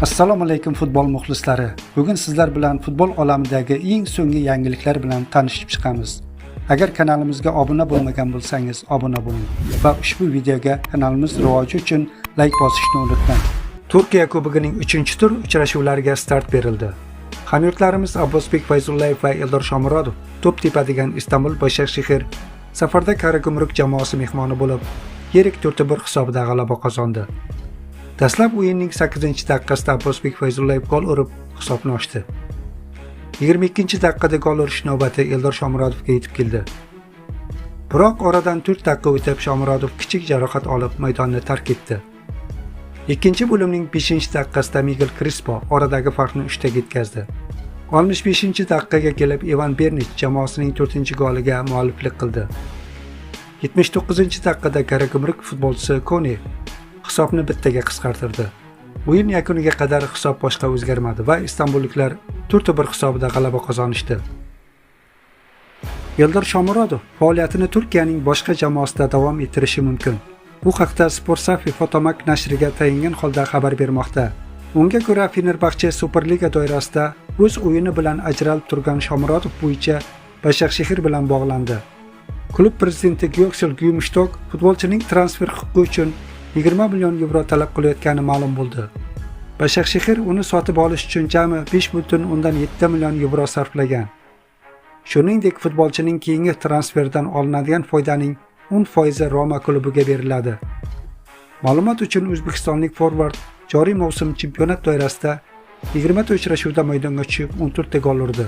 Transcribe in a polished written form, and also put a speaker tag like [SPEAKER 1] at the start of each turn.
[SPEAKER 1] Assalomu alaykum, futbol muxlislari. Bugun sizlar bilan futbol olamidagi eng so'nggi yangiliklar bilan tanishib chiqamiz. Agar kanalimizga obuna bo'lmagan bo'lsangiz, obuna bo'ling va ushbu videoga kanalimiz rivoji uchun layk bosishni unutmang. Turkiya Kubogining 3-tur uchrashuvlariga start berildi. Hamyurtlarimiz Abbosbek Fayzullayev va Eldor Shomurodov to'p tepadigan Istanbul Başakşehir safarda Karagumruk jamoasi mehmoni bo'lib, yirik 4-1 hisobida g'alaba qozondi. Dastlab o'yinning 8-daqiqasida Abbosbek Fayzullayev gol urib, hisobni ochdi. 22-daqiqada gol urish navbati Eldor Shomurodovga yetib keldi. Biroq oradan 4 daqiqa o'tib Shomurodov kichik jarohat olib, maydonni tark etdi. Ikkinchi bo'limning 5-daqiqasida Miguel Crespo oradagi farqni 3 taga yetkazdi. 65-daqiqaga kelib Ivan Bernich jamoasining 4-goliga mualliflik qildi. 79-daqiqada Karagumruk futbolchisi Koni hisobni bittaga qisqartirdi. O'yin yakuniga qadar hisob boshqa o'zgarmadi va istanbulliklar 4-1 hisobida g'alaba qozonishdi. Eldor Shomurodov faoliyatini Turkiyaning boshqa jamoasida davom ettirishi mumkin. Bu haqda Spor Safi Fotomak nashriga tayangan holda xabar bermoqda. Unga ko'ra, Fenerbahche Superliga doirasida o'z o'yini bilan ajralib turgan Shomurodov bo'yicha Başakşehir bilan bog'landi. Klub prezidenti Göksel Gümüştok futbolchining transfer huquqi uchun 20 million yevro talab qilayotgani ma'lum bo'ldi. Başakşehir uni sotib olish uchun jami 5,7 million yevro sarflagan. Shuningdek, futbolchining keyingi transferdan olinadigan foydaning 10% Roma klubiga beriladi. Ma'lumot uchun, o'zbekistonlik forvard joriy mavsum chempionat doirasida 20 ta uchrashuvda maydonga tushib, 14 ta gol urdi.